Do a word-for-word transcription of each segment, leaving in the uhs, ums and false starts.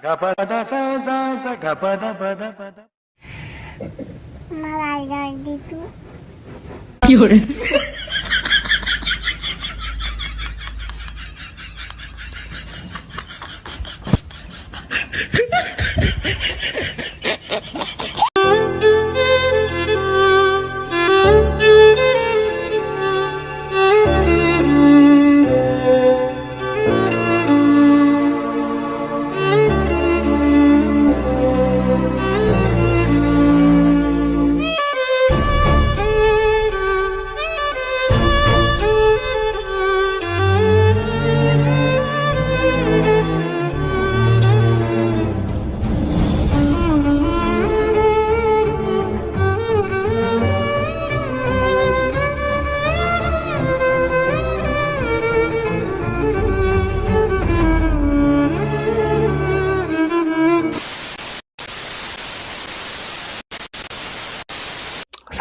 Gapada sa sa sa gapada pada pada. Malaya gitu.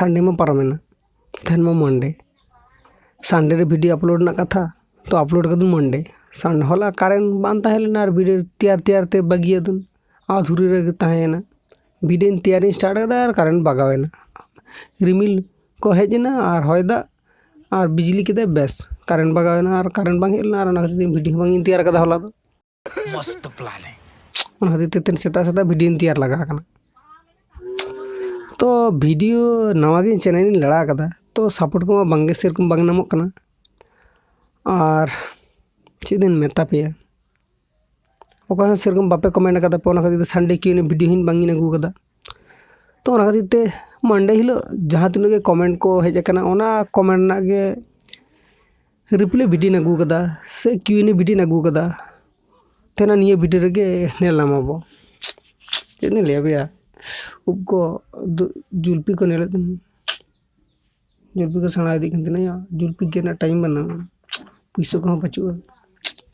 Sunday ᱢᱟ ᱯᱟᱨᱚᱢᱮᱱᱟ, ᱛᱮᱦᱮᱧ ᱢᱟ Monday᱾ Sunday ᱨᱮ video upload ᱨᱮᱱᱟᱜ ᱠᱟᱛᱷᱟ, ᱛᱚ upload ᱠᱟᱫᱟᱹᱧ Monday᱾ Sun ᱦᱚᱞᱟ current ᱵᱟᱝ ᱛᱟᱦᱮᱸ ᱞᱮᱱᱟ ᱟᱨ video ᱛᱮᱭᱟᱨ ᱛᱮᱭᱟᱨ ᱛᱮ ᱵᱟᱹᱜᱤᱭᱟᱹᱫᱟᱹᱧ, ᱟᱫᱷᱩᱨᱤ ᱨᱮᱜᱮ ᱛᱟᱦᱮᱸᱭᱮᱱᱟ᱾ Video ᱛᱮᱭᱟᱨᱤᱧ start ᱠᱟᱫᱟ ᱟᱨ current ᱵᱟᱜᱟᱣᱮᱱᱟ᱾ ᱨᱤᱢᱤᱞ ᱠᱚ ᱦᱮᱡ ᱮᱱᱟ ᱟᱨ ᱦᱚᱭ ᱫᱟᱜ ᱟᱨ ᱵᱤᱡᱽᱞᱤ ᱠᱮᱫᱟᱭ, ᱵᱮᱥ, current ᱵᱟᱜᱟᱣᱮᱱᱟ ᱟᱨ current ᱵᱟᱝ ᱦᱮᱡ ᱞᱮᱱᱟ ᱟᱨ ᱚᱱᱟ ᱠᱷᱟᱹᱛᱤᱨ ᱛᱮ video ᱦᱚᱸ ᱵᱟᱝ ᱤᱧ ᱛᱮᱭᱟᱨ ᱠᱟᱫᱟ ᱦᱚᱞᱟ ᱫᱚ᱾ ᱢᱚᱥᱛ ᱯᱞᱟᱱ ᱦᱮ᱾ ᱚᱱᱟ ᱠᱷᱟᱹᱛᱤᱨ ᱛᱮ ᱛᱮᱦᱮᱧ ᱥᱮᱛᱟᱜ ᱥᱮᱛᱟᱜ video ᱤᱧ ᱛᱮᱭᱟᱨ ᱞᱟᱜᱟ ᱟᱠᱟᱱᱟ᱾ ᱛᱚ video ᱱᱟᱣᱟ ᱜᱮ channel ᱤᱧ ᱞᱟᱲᱟ ᱟᱠᱟᱫᱟ, ᱛᱚ support ᱠᱚᱢᱟ ᱵᱟᱝᱜᱮ ᱥᱮᱨᱚᱠᱚᱢ ᱵᱟᱝ ᱧᱟᱢᱚᱜ ᱠᱟᱱᱟ᱾ ᱟᱨ ᱪᱮᱫ ᱤᱧ ᱢᱮᱛᱟ ᱯᱮᱭᱟ, ᱚᱠᱚᱭ ᱦᱚᱸ ᱥᱮᱨᱚᱠᱚᱢ ᱵᱟᱯᱮ comment ᱟᱠᱟᱫᱟ ᱯᱮ, ᱚᱱᱟ ᱠᱷᱟᱹᱛᱤᱨ ᱛᱮ Sunday Q and A video ᱦᱚᱸ ᱵᱟᱝ ᱤᱧ ᱟᱹᱜᱩ ᱟᱠᱟᱫᱟ᱾ ᱛᱚ ᱚᱱᱟ ᱠᱷᱟᱹᱛᱤᱨ ᱛᱮ Monday ᱦᱤᱞᱳᱜ ᱡᱟᱦᱟᱸ ᱛᱤᱱᱟᱹᱜ ᱜᱮ comment ᱠᱚ ᱦᱮᱡ ᱟᱠᱟᱱᱟ, ᱚᱱᱟ comment ᱨᱮᱱᱟᱜ ᱜᱮ reply video ᱤᱧ ᱟᱹᱜᱩ ᱟᱠᱟᱫᱟ ᱥᱮ Q and A video ᱤᱧ ᱟᱹᱜᱩ ᱟᱠᱟᱫᱟ᱾ ᱛᱮᱱᱟ ᱱᱤᱭᱟᱹ video ᱨᱮᱜᱮ ᱧᱮᱞ ᱧᱟᱢ ᱟᱵᱚ᱾ ᱪᱮᱫ ᱤᱧ ᱞᱟᱹᱭ ᱟᱯᱮᱭᱟ, ᱩᱵ ᱠᱚ ᱫᱩ-, ᱡᱩᱞᱯᱤ ᱠᱚ ᱧᱮᱞᱮᱫ ᱛᱟᱦᱮᱱᱟ᱾ ᱡᱩᱞᱯᱤ ᱠᱚ ᱥᱮᱬᱟ ᱤᱫᱤᱜ ᱠᱟᱱ ᱛᱟᱦᱮᱱᱟ, ᱡᱩᱞᱯᱤ ᱜᱮᱫ ᱨᱮᱱᱟᱜ time ᱵᱟᱹᱱᱩᱜᱼᱟ᱾ ᱯᱩᱭᱥᱟᱹ ᱠᱚᱦᱚᱸ ᱵᱟᱹᱪᱩᱜᱼᱟ᱾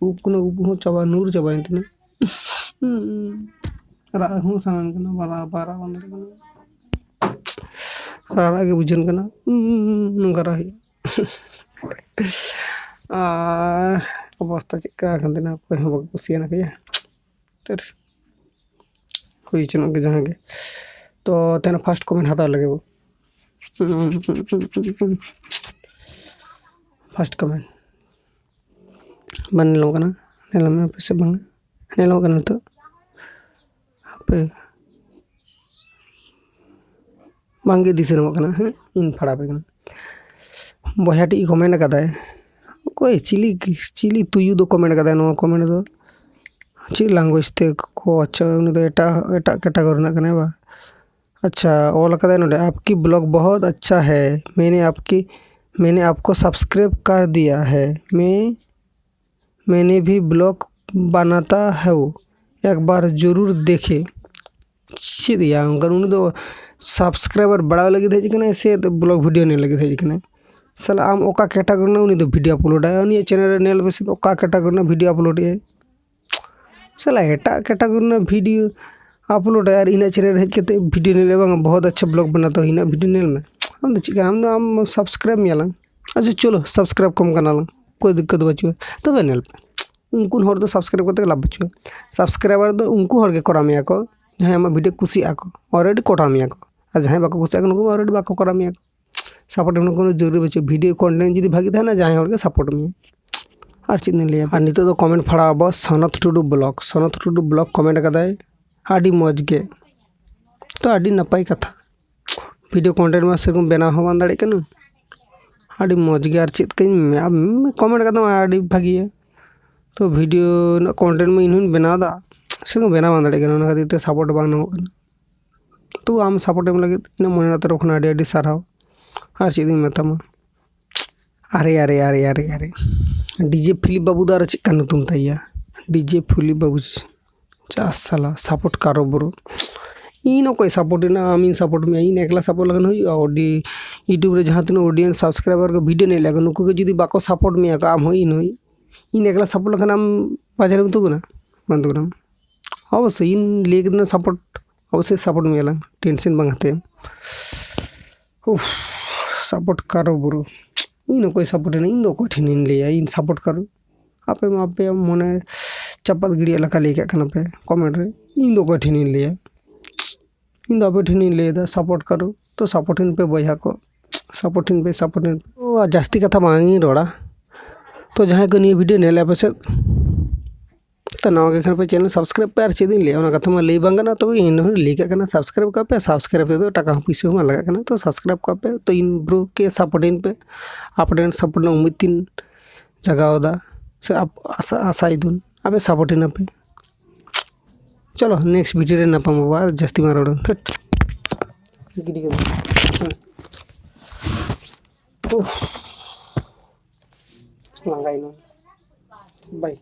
ᱩᱵ ᱠᱚ, ᱩᱵ ᱦᱚᱸ ᱪᱟᱵᱟ, ᱱᱩᱨ ᱪᱟᱵᱟᱭᱮᱱ ᱛᱤᱧᱟᱹ᱾ ᱨᱟᱜ ᱦᱚᱸ ᱥᱟᱱᱟᱧ ᱠᱟᱱᱟ, ᱵᱟᱨᱟ-, ᱵᱟᱨᱟ ᱵᱟᱝ ᱫᱟᱲᱮᱭᱟᱜ ᱠᱟᱱᱟ᱾ ᱨᱟᱜ ᱨᱟᱜ ᱜᱮ ᱵᱩᱡᱷᱟᱹᱜ ᱠᱟᱱᱟ᱾ ᱱᱚᱝᱠᱟ ᱨᱟᱜ ᱦᱩᱭᱩᱜᱼᱟ᱾ ᱟᱨ ᱚᱵᱚᱥᱛᱟ ᱪᱮᱫ ᱞᱮᱠᱟ ᱠᱟᱱ ᱛᱤᱧᱟ, ᱚᱠᱚᱭ ᱦᱚᱸ ᱵᱟᱠᱚ ᱠᱩᱥᱤᱭᱟᱱᱟ ᱠᱟᱭᱟ᱾ ᱛᱟᱨ ᱦᱩᱭ ᱦᱚᱪᱚᱱᱚᱜ ᱜᱮ ᱡᱟᱦᱟᱸ ᱜᱮ᱾ ᱛᱚ ᱛᱮᱱ first comment ᱦᱟᱛᱟᱣ ᱞᱮᱜᱮ ᱵᱚ᱾ First comment ᱵᱟᱝ ᱧᱮᱞᱚᱜ ᱠᱟᱱᱟ᱾ ᱧᱮᱞᱚᱜ ᱢᱮ ᱯᱮᱥᱮ ᱵᱟᱝ ᱧᱮᱞᱚᱜ ᱠᱟᱱᱟ ᱱᱤᱛᱚᱜ? ᱦᱟᱯᱮ, ᱵᱟᱝᱜᱮ ᱫᱤᱥᱟᱹ ᱧᱟᱢᱚᱜ ᱠᱟᱱᱟ᱾ ᱦᱮᱸ, ᱤᱧ ᱯᱷᱟᱲᱟᱣ ᱟᱯᱮ ᱠᱟᱱᱟ᱾ ᱵᱚᱭᱦᱟ ᱴᱤᱡ comment ᱟᱠᱟᱫᱟᱭ, ᱚᱠᱚᱭ ᱪᱤᱞᱤ ᱪᱤᱞᱤ ᱛᱩᱭᱩ ᱫᱚ comment ᱟᱠᱟᱫᱟᱭ ᱱᱚᱣᱟ comment ᱫᱚ? ᱪᱮᱫ language ᱛᱮ ᱠᱚ? ᱟᱪᱪᱷᱟ, ᱩᱱᱤ ᱫᱚ ᱮᱴᱟᱜ ᱮᱴᱟᱜ category ᱨᱮᱱᱟᱜ ᱠᱟᱱᱟᱭ ᱵᱟ? ᱟᱪᱪᱷᱟ, ᱚᱞ ᱟᱠᱟᱫᱟᱭ ᱱᱚᱰᱮ, "आपकी blog बहुत अच्छा है, मैंने आपकी मैंने आपको subscribe कर दिया है, मैं मैंने भी blog बनाता हूँ, एक बार जरूर देखे।" ᱪᱮᱫ ᱭᱟ, ᱚᱱᱠᱟᱱ ᱩᱱᱤ ᱫᱚ subscriber ᱵᱟᱲᱟᱣ ᱞᱟᱹᱜᱤᱫ ᱦᱮᱡ ᱠᱟᱱᱟᱭ ᱥᱮ blog video ᱧᱮᱞ ᱞᱟᱹᱜᱤᱫ ᱦᱮᱡ ᱠᱟᱱᱟᱭ? ᱥᱟᱞᱟ, ᱟᱢ ᱚᱠᱟ category ᱨᱮᱱᱟᱜ ᱩᱱᱤ ᱫᱚ video upload ᱟᱭ? ᱩᱱᱤᱭᱟᱜ channel ᱨᱮ ᱧᱮᱞ ᱢᱮᱥᱮ, ᱚᱠᱟ category ᱨᱮᱱᱟᱜ video upload ᱮᱫ ᱟᱭ? ᱥᱟᱞᱟ, ᱮᱴᱟᱜ category ᱨᱮᱱᱟᱜ video upload ᱟᱭ ᱟᱨ ᱤᱧᱟᱹᱜ channel ᱨᱮ ᱦᱮᱡ ᱠᱟᱛᱮ video ᱧᱮᱞ ᱮ, ᱵᱟᱝ, ᱵᱚᱦᱚᱛ ᱟᱪᱪᱷᱟ blog ᱵᱟᱱᱟᱛᱟ ᱦᱩᱭ, ᱤᱧᱟᱹᱜ video ᱧᱮᱞ ᱢᱮ᱾ ᱟᱢ ᱫᱚ ᱪᱮᱫ ᱠᱟ, ᱟᱢ ᱫᱚ ᱟᱢ subscribe ᱢᱮᱭᱟ ᱞᱟᱝ᱾ ᱟᱪᱪᱷᱟ, ᱪᱚᱞᱚ, subscribe ᱠᱚᱢ ᱠᱟᱱᱟ ᱞᱟᱝ, ᱠᱳᱭ ᱫᱤᱠᱠᱟᱛ ᱵᱟᱹᱪᱩᱜᱼᱟ᱾ ᱛᱚᱵᱮ ᱧᱮᱞ ᱯᱮ, ᱩᱱᱠᱩ ᱦᱚᱲ ᱫᱚ subscribe ᱠᱟᱛᱮ ᱞᱟᱵᱷ ᱵᱟᱹᱪᱩᱜᱼᱟ᱾ Subscriber ᱫᱚ ᱩᱱᱠᱩ ᱦᱚᱲ ᱜᱮ ᱠᱚᱨᱟᱣ ᱢᱮᱭᱟ ᱠᱚ, ᱡᱟᱦᱟᱸᱭ ᱟᱢᱟᱜ video ᱠᱩᱥᱤᱭᱟᱜᱼᱟ ᱠᱚ, already ᱠᱚᱨᱟᱣ ᱢᱮᱭᱟ ᱠᱚ᱾ ᱟᱨ ᱡᱟᱦᱟᱸᱭ ᱵᱟᱠᱚ ᱠᱩᱥᱤᱭᱟᱜ ᱠᱟᱱᱟ, ᱩᱱᱠᱩ already ᱵᱟᱠᱚ ᱠᱚᱨᱟᱣ ᱢᱮᱭᱟ ᱠᱚ᱾ Support ᱨᱮᱱᱟᱜ ᱠᱳᱱᱳ ᱡᱚᱨᱩᱨᱤ ᱵᱟᱹᱪᱩᱜᱼᱟ᱾ Video content ᱡᱩᱫᱤ ᱵᱷᱟᱜᱤ ᱛᱟᱦᱮᱱᱟ, ᱡᱟᱦᱟᱸᱭ ᱦᱚᱲ ᱜᱮ support ᱢᱮᱭᱟ᱾ ᱟᱨ ᱪᱮᱫ ᱤᱧ ᱞᱟᱹᱭᱟ? ᱟᱨ ᱱᱤᱛᱚᱜ ᱫᱚ comment ᱯᱷᱟᱲᱟᱣ ᱟᱵᱚ ᱥᱚᱱᱚᱛ ᱴᱩᱰᱩ blog᱾ ᱥᱚᱱᱚᱛ ᱴᱩᱰᱩ blog comment ᱟᱠᱟᱫᱟᱭ, "ᱟᱹᱰᱤ ᱢᱚᱡᱽ ᱜᱮ᱾" ᱛᱚ, ᱟᱹᱰᱤ ᱱᱟᱯᱟᱭ ᱠᱟᱛᱷᱟ᱾ Video content ᱢᱟ ᱥᱮᱨᱚᱠᱚᱢ ᱵᱮᱱᱟᱣ ᱦᱚᱸ ᱵᱟᱝ ᱫᱟᱲᱮᱭᱟᱜ ᱠᱟᱱᱟ᱾ ᱟᱹᱰᱤ ᱢᱚᱡᱽ ᱜᱮ, ᱟᱨ ᱪᱮᱫ ᱠᱟᱹᱧ ᱢᱮ-, ᱟᱢ comment ᱠᱟᱫᱟᱢ, ᱟᱹᱰᱤ ᱵᱷᱟᱹᱜᱤᱭᱟ᱾ ᱛᱚ, video ᱨᱮᱱᱟᱜ content ᱢᱟ ᱤᱧ ᱦᱚᱸᱧ ᱵᱮᱱᱟᱣ ᱮᱫᱟ, ᱥᱮᱨᱚᱠᱚᱢ ᱵᱮᱱᱟᱣ ᱵᱟᱝ ᱫᱟᱲᱮᱭᱟᱜ ᱠᱟᱱᱟ, ᱚᱱᱟ ᱠᱷᱟᱹᱛᱤᱨ ᱛᱮ support ᱵᱟᱝ ᱧᱟᱢᱚᱜ ᱠᱟᱱᱟ᱾ ᱛᱚ, ᱟᱢ support ᱮᱢ ᱞᱟᱹᱜᱤᱫ ᱤᱧᱟᱹᱜ ᱢᱚᱱᱮ ᱨᱮᱱᱟᱜ ᱛᱚᱨᱚᱯ ᱠᱷᱚᱱᱟᱜ ᱟᱹᱰᱤ ᱟᱹᱰᱤ ᱥᱟᱨᱦᱟᱣ᱾ ᱟᱨ ᱪᱮᱫ ᱤᱧ ᱢᱮᱛᱟᱢᱟ? ᱟᱨᱮ, ᱟᱨᱮ, ᱟᱨᱮ, ᱟᱨᱮ, ᱟᱨᱮ᱾ DJ ᱯᱷᱤᱞᱤᱯ ᱵᱟᱹᱵᱩ ᱫᱚ ᱟᱨᱚ ᱪᱮᱫ ᱠᱟᱱ ᱧᱩᱛᱩᱢ ᱛᱟᱭᱟ? DJ ᱯᱷᱤᱞᱤᱯ ᱵᱟᱹᱵᱩ᱾ ᱪᱟᱥ ᱥᱟᱞᱟ, support ᱠᱟᱨᱚ ᱵᱩᱨᱩ᱾ ᱤᱧ ᱚᱠᱚᱭ support ᱮᱱᱟ? ᱟᱢᱤᱧ support ᱢᱮᱭᱟ? ᱤᱧ ᱮᱠᱞᱟ support ᱞᱮᱠᱷᱟᱱ ᱦᱩᱭᱩᱜᱼᱟ? ᱟᱹᱰᱤ YouTube ᱨᱮ ᱡᱟᱦᱟᱸ ᱛᱤᱱᱟᱹᱜ audience, subscriber ᱠᱚ video ᱧᱮᱞ ᱞᱮᱜᱟ, ᱱᱩᱠᱩ ᱜᱮ ᱡᱩᱫᱤ ᱵᱟᱠᱚ support ᱢᱮᱭᱟ ᱠᱚ, ᱟᱢ ᱦᱚᱸ ᱤᱧ ᱦᱚᱸ, ᱤᱧ ᱮᱠᱞᱟ support ᱞᱮᱠᱷᱟᱱ ᱟᱢ ᱵᱟᱡᱟᱨ ᱨᱮᱢ ᱛᱩᱜᱩᱱᱟ? ᱵᱟᱝ ᱛᱩᱜᱩᱱᱟᱢ᱾ ᱚᱵᱚᱥᱥᱳᱭ ᱤᱧ ᱞᱟᱹᱭ ᱠᱮᱫᱟ support, ᱚᱵᱚᱥᱥᱳᱭ support ᱢᱮᱭᱟ ᱞᱟᱝ, tension ᱵᱟᱝ ᱦᱟᱛᱟᱣ᱾ ᱩᱯᱷ, support ᱠᱟᱨᱚ ᱵᱩᱨᱩ᱾ ᱤᱧ ᱚᱠᱚᱭ support ᱮᱱᱟ? ᱤᱧ ᱫᱚ ᱚᱠᱚᱭ ᱴᱷᱮᱱᱤᱧ ᱞᱟᱹᱭᱟ ᱤᱧ support ᱠᱟᱨᱚ? ᱟᱯᱮ ᱢᱟ ᱟᱯᱮᱭᱟᱜ ᱢᱚᱱᱮ ᱪᱟᱯᱟᱫ ᱜᱤᱰᱤᱭᱟᱜ ᱞᱮᱠᱟ ᱞᱟᱹᱭ ᱠᱟᱜ ᱠᱟᱱᱟ ᱯᱮ comment ᱨᱮ᱾ ᱤᱧ ᱫᱚ ᱚᱠᱚᱭ ᱴᱷᱮᱱᱤᱧ ᱞᱟᱹᱭᱟ? ᱤᱧ ᱫᱚ ᱟᱯᱮ ᱴᱷᱮᱱᱤᱧ ᱞᱟᱹᱭ ᱮᱫᱟ, ᱥᱟᱯᱳᱨᱴ ᱠᱟᱨᱚ, ᱛᱚ ᱥᱟᱯᱳᱨᱴ ᱤᱧ ᱯᱮ ᱵᱚᱭᱦᱟ ᱠᱚ, ᱥᱟᱯᱳᱨᱴ ᱤᱧ ᱯᱮ, ᱥᱟᱯᱳᱨᱴ ᱤᱧ ᱯᱮ᱾ ᱛᱚ ᱟᱨ ᱡᱟᱹᱥᱛᱤ ᱠᱟᱛᱷᱟ ᱵᱟᱝ ᱤᱧ ᱨᱚᱲᱟ, ᱛᱚ ᱡᱟᱦᱟᱸᱭ ᱠᱚ ᱱᱤᱭᱟᱹ ᱵᱷᱤᱰᱤᱭᱳ ᱧᱮᱞᱮᱫ ᱯᱮᱥᱮ, ᱛᱚ ᱱᱟᱣᱟ ᱜᱮ ᱠᱷᱟᱱ ᱯᱮ ᱪᱮᱱᱮᱞ ᱥᱟᱵᱥᱠᱨᱟᱭᱤᱵ ᱯᱮ, ᱟᱨ ᱪᱮᱫ ᱤᱧ ᱞᱟᱹᱭᱟ, ᱚᱱᱟ ᱠᱟᱛᱷᱟ ᱢᱟ ᱞᱟᱹᱭ ᱵᱟᱝ ᱜᱟᱱᱚᱜᱼᱟ, ᱛᱚᱵᱮ ᱤᱧ ᱦᱚᱸ ᱞᱟᱹᱭ ᱠᱟᱜ ᱠᱟᱱᱟ, ᱥᱟᱵᱥᱠᱨᱟᱭᱤᱵ ᱠᱟᱜ ᱯᱮ, ᱥᱟᱵᱥᱠᱨᱟᱭᱤᱵ ᱛᱮᱫᱚ ᱴᱟᱠᱟ ᱦᱚᱸ ᱯᱩᱭᱥᱟᱹ ᱦᱚᱸ ᱵᱟᱝ ᱞᱟᱜᱟᱜ ᱠᱟᱱᱟ, ᱛᱚ ᱥᱟᱵᱥᱠᱨᱟᱭᱤᱵ ᱠᱟᱜ ᱯᱮ, ᱛᱚ ᱤᱧ ᱵᱨᱳ ᱠᱮ ᱥᱟᱯᱳᱨᱴ ᱤᱧ ᱯᱮ, ᱟᱯᱮ ᱴᱷᱮᱱ ᱥᱟᱯᱳᱨᱴ ᱨᱮᱱᱟᱜ ᱩᱢᱤᱫ ᱛᱤᱧ ᱡᱟᱜᱟᱣ ᱮᱫᱟ, ᱥᱮ ᱟᱯ-, ᱟᱥᱟ, ᱟᱥᱟᱭ ᱫᱩᱧ ᱟᱯᱮ ᱥᱟᱯᱳᱨᱴ ᱤᱧ ᱯᱮ᱾ ᱪᱚᱞᱚ ᱱᱮᱠᱥᱴ ᱵᱷᱤᱰᱤᱭᱳ ᱨᱮ ᱧᱟᱯᱟᱢ ᱟᱵᱚ, ᱟᱨ ᱡᱟᱹᱥᱛᱤ ᱢᱟ ᱨᱚᱲ ᱦᱟᱹᱴ᱾ ᱜᱤᱰᱤ ᱠᱟᱫᱟ᱾ ᱦᱩᱸ᱾ ᱩᱯᱷ᱾ ᱞᱟᱸᱜᱟᱭᱮᱱᱟ᱾ ᱵᱟᱭ᱾